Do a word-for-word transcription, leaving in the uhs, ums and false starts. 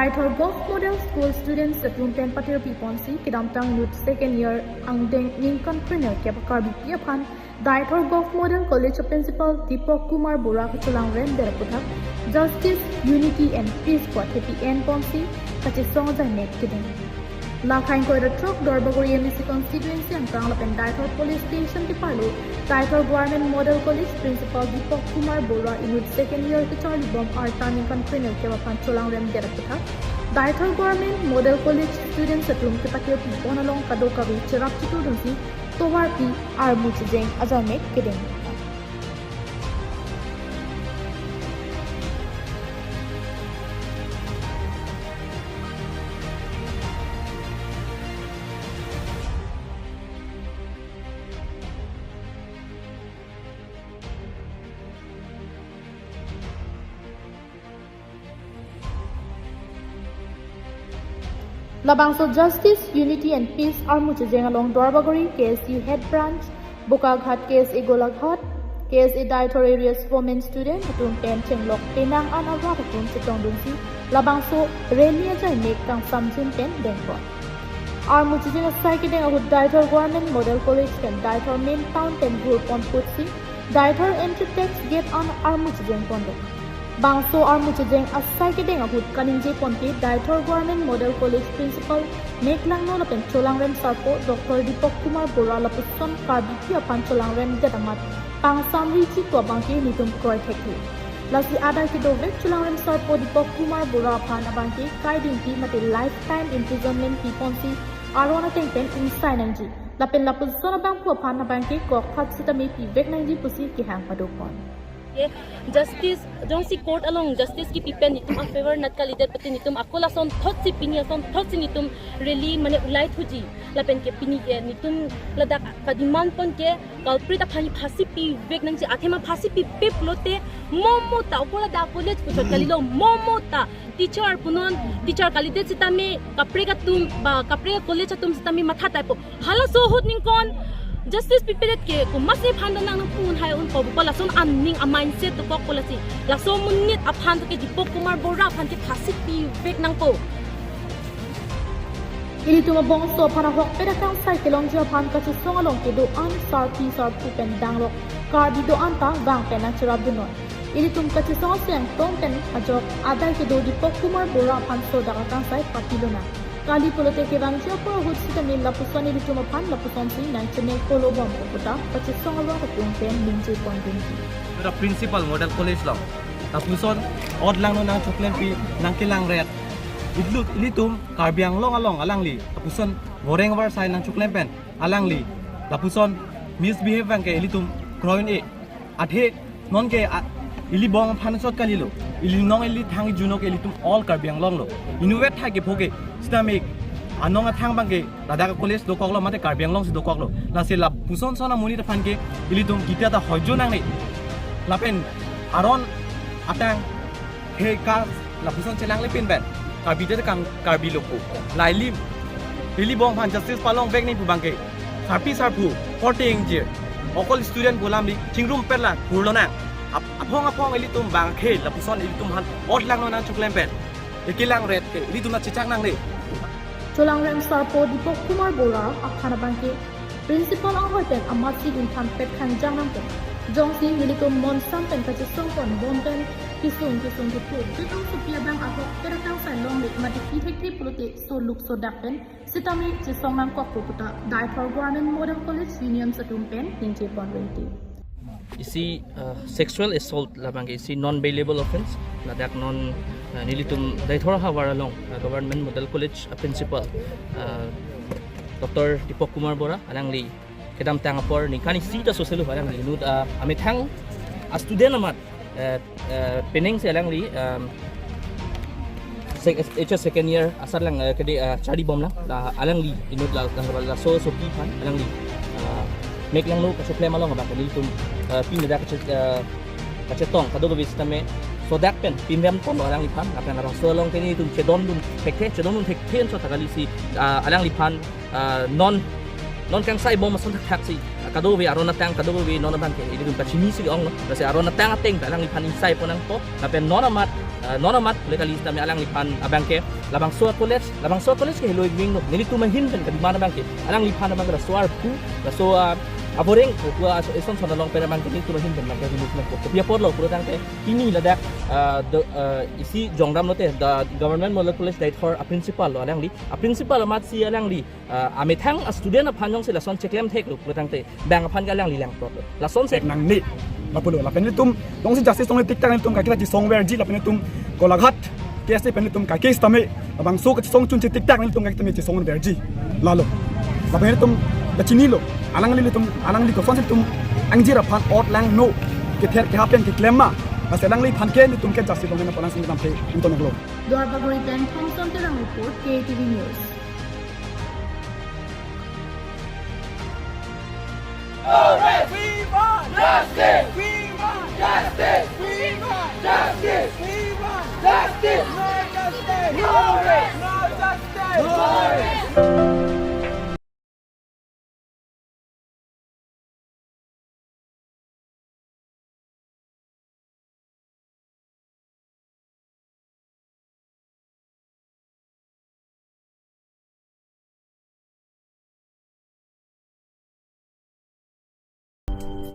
Deithor Govt Model School students atum pen patirpi ponsi kedamtang inut second year angdeng ningkan kre-nerkep Karbipi aphan Deithor Govt Model College Principal Deepak Kumar Bora kacholangremdet aputhak Justice, Unity and Peace pu athepi en ponsi kachesong ajaimek kedeng. Lake ingkoi ra throk Duarbagori M A C constituency angkang lapen Deithor Police Station keparlo Deithor Government Model College Principal Deepak Kumar Bora inut second year kecharlibom arta ningkan kre-nerkep aphan cholangremdet aputhak Deithor Government Model College students atum kepatirpi pon along kadokave cherap chetudunsi tovarpi armu chejeng ajaimek kedeng. Labangso Justice, Unity and Peace armu chejeng along Duarbagori K S U Head Branch, Bokaghat K S A Golaghat, K S A Deithor Area's Women Student atum pen chenglok penang an arat atum chetongdunsi labangso rally ajaimek kangsamjin pen dengpon. Armu chejeng asai kedeng ahut Deithor Government Model College pen Deithor Main Town pen vur pon putsi Deithor entry tax gate an armu chejeng pondok. Bangso armu chejeng asai kedeng ahut kaningje ponpe Deithor Government Model College Principal Meklangno lapen cholangrem sarpo Doctor Deepak Kumar Bora lapuson Karbipi aphan cholangremdet amat pangsamri chiklo abangke nelitum kroi thekthe. Lasi adai kedovek cholangrem sarpo Deepak Kumar Bora aphan abangke kaidingpi mate lifetime imprisonment pi ponsi aron ateng pen ingsai nangji. Lapen lapuson abangphu aphan abangke kok khat sitame pivek nangji pusi kehang padopon. Justice, jongsi court along justice kipi pen nelitum a favor nat kalidet pati nelitum ako lason thotsi pini ason thotsi nelitum rally mane ulai thuji. Lapen ke pini ke nelitum ladak ka-demand pon ke culprit aphan phasi pivek nangji, athema phasi pipe pulote momo ta ako ladak college puchot kalilo, momo ta teacher punon, teacher kalidet sitame kaprek atum ba kaprek college atum sitame matha taipo. Halaso ahut ningkon justice pipedet ke komatsi aphan do nang nangpun hai un po, lason aning a mindset dokok po lasi. Laso amonit aphan ke Deepak Kumar Bora aphan ke phasi pivek nangpo. Ilitum abongso aphan ahokpet akangsai kelongji aphan kachesong along kedo-an sarpi sarpo pen danglok Karbi do-an ta vang pen nangcherapdunnon. Ilitum kachesong aseng tong pen ajok adai kedo Deepak Kumar Bora aphan sodak akangsai papilonang. Kali pulote kevangji apor ahut sitame lapuson ilitum aphan lapusonsi nangchenek kolobom ko puta kachesong arat atum pen ningje pondunji. Dak Principal Model College along lapuson ot langno nangchoklempi nangkelangret. Idlut ilitum Karbi Anglong along alangli lapuson goreng varsai nangchoklem pen alangli lapuson misbehave abangke ilitum kroin e. Athe nonke a, ili bong aphan chot kalilo. Ili nong ili thang ijuno ke ilitum all Karbi Anglong lo. Inutvet thai kepho ke sitame anong athang abangke ladak college dokoklo mate Karbi Anglong si dokoklo. Lasi lapuson son amonit aphan ke ilitum kitia ta hoijo nangne. Lapen aron atang he ka lapuson chelang lepin pen Karbi te kang Karbi lo pu. Laili ili bong aphan justice palongvek nangji pu abangke sarpi sarpo korte ingjir. Okol student pu alamli chingrum perla kurlonang. Ap-, aphong aphong ilitum abangke lapuson ilitum aphan ot langno nangchoklem pen ekelangret ke ilitum nangchechak nangne. Cholangrem sarpo Deepak Kumar Bora aphan abangke principal anghoi pen amatsi dun thanpet khangjang nangpo. Jongsi nelitum monsam pen kachesong ponbom pen kesung kesung kepho betong sopi abang ahokpet akangsai longle mate pi thekthe pulote soluk sodak pen sitame chesong nangkokpo puta Deithor Government Model College Union atum pen ningje pon rinti. Isi, uh, sexual assault labangke isi non bailable offence. Ladak non, uh, nelitum Deithor havar along, uh, Government Model College, uh, principal, uh, Doctor Deepak Kumar Bora alangli kedamtang apor ningkan isi ta soselo alangli inut, uh, amethang a student amat, uh, uh, penang si alangli, um, sec-, H S second year asar lang, eh, kede, eh, charlibom lang. La alangli inut la, la, laso sopi aphan alangli, eh, Meklangno kachoklem along abang kali tum, eh, pin da kache-, eh, kachetong kadokave sitame sodak pen pinrem pon alangli aphan. Lapen labangso along ke nelitum chedondun thekthe, chedondun thekthe anso ta kali si, eh, alangli aphan, eh, non, non kangsaibom ason thakthak si, eh, Kadokave aron atang, kadokave non abangke ilitum kachinisi ong lo. Lasi aron atang ateng ta alangliphan isai pon nangpo. Lapen non amat, eh, non amat le kali sitame alangliphan abangke labangso a-college, labangso a-college ke heloi wing lo. Nelitum ahin pen kademand abangke alangliphan abangke laso arpu, laso, ah, aboreng ko pu ason son along pen abangke nelitum ahin pen abangke remove nangpo. Kopi apotlo pulo tangte pini ladak, ah, the, ah, isi jongdam lote the Government Model College Deithor a-principal lo alangli. A-principal amatsi alangli, ah, amethang a-student aphan jongsi lason cheklem thek lo pulo tangte bang aphan ke alangli langplot lo. Lasonsi thek nangne lapulo. Lapen nelitum jongsi justice longle tik tak nelitum kaiketa chisong verji, lapen nelitum Golaghat case pen nelitum kaike sitame labangso kachisong chunche tik tak nelitum kaiketa me chisong verji. Lalo. Lapen nelitum ta chinilo. Alangli nelitum, alangli kosonsi nelitum angjir aphan ot langno, kether keha pen keklem ma. Lasi alangliphan ke nelitum ke justice longle nangpo nang sing nelitum ke nelitum nanglo. Duarbagori pen Thompson Terang report, K A T V News. No rest! We want justice! We want justice!